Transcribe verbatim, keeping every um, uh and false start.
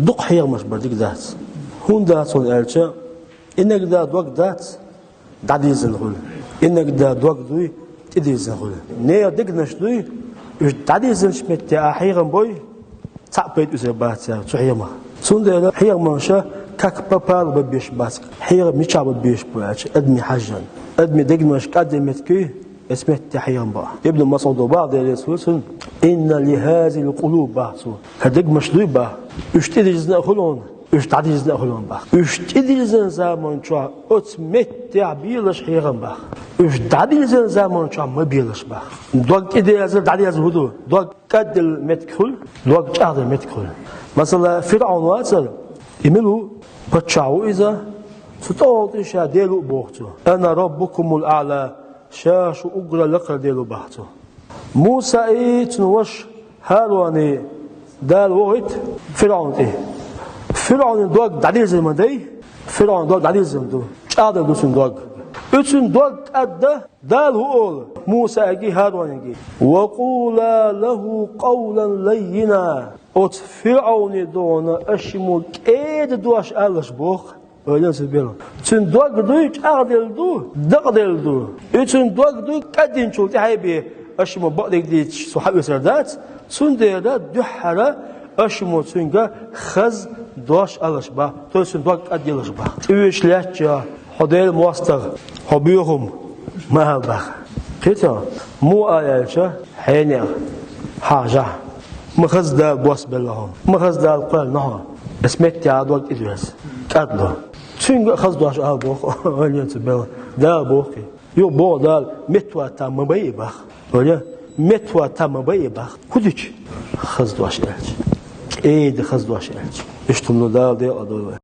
Дукха хьехамаш бар дика дац. ХӀунда дац хьона аьлча, иногда дог дац, дӀадирзина хуьлу. Иногда дог дуй, тӀедирзина хуьлу. Нехан дегнаш дуй, уьш дӀадирзинчу метте ахь хьехам бой, цхьаъ пайда оьцур бац цу хьехамах. Цундела хьехамаш как попало бан безаш бац. Хьехам мичахь бан безаш бу аьлча, адамна хьаьжжина. Адаман дегнаш кӀаддина меттиг ю, оцу метте хьехам бан. Ибн МасӀуда боху, Дела реза хуьлда цунна: «Инна ли хазил къулуб», боху цо. ХӀара дегнаш дуй боху, уьш тӀедирзина а хуьлу хьуна, уьш дӀадирзина а хуьлу хьуна боху. Уьш тӀедирзинчу заманчохь оцу меттехь белаш хьехам боху. Уьш дӀадирзинчу заманчохь ма белаш боху. Дог тӀедерзар, дӀадерзар хӀун ду? Дог кӀадделла меттиг хуьлу, дог чӀагӀделла меттиг хуьлу. Масала, ФирӀавн вацара, и мила ву? Паччахь ву иза, цу тӀехула тӀе ша Дела ву боху цо. «Ана раббукумул аъла», ша шу уггар лакхара Дела ву боху цо. Мусаи цуьнан вашас ХӀаруни Дала вохуьйту ФирӀавн тӀе. ФирӀавнан дог дӀадирзина ма дай, ФирӀавнан дог дӀадирзина ду, чӀагӀделла ду цуьнан дог. Оцуьнан дог кӀадда, Дала хӀун олу Мусаига, ХӀарунига: «Ва къула лаху къавлан лаййина». Оцу ФирӀавнан догӀана аша ма кӀеда дош алалаш боху. Ойла ца бела. Цуьнан дог дуй, чӀагӀделла ду, дакъаделла ду. И цуьнан дог дуй, кӀаддинчул тӀаьхьа бен, аша ма бакъдерг дийцича, цо хьаоьцур дац, цундела дуьххьара аша ма цуьнга хаза дош алалаш боху, то есть цуьнан дог кӀадъялалаш боху. ЦӀе веш лаьттачохь, хьо Делан мостагӀа, хьо боьхам ма ала боху. Кхетий хьо? Муха ала аьлча, хьенех, хьажахь. Ма хаза Дала бос белла хьуна. Ма хаза Дала кхоьллина хьо. Оцу меттехь дог тӀедоьрзу. КӀадло. Цуьнга а хаза дош ала боху, ойла ца бела. Дала боху-кх. Юха боху Дала, меттахӀоттам ма бай и боху. Ойла, меттахӀоттам ма бай и боху. ХӀун дича? Хаза дош аьлча. КӀеда хаза дош аьлча. Иштта хӀума ду, Дала декъал дойла вай.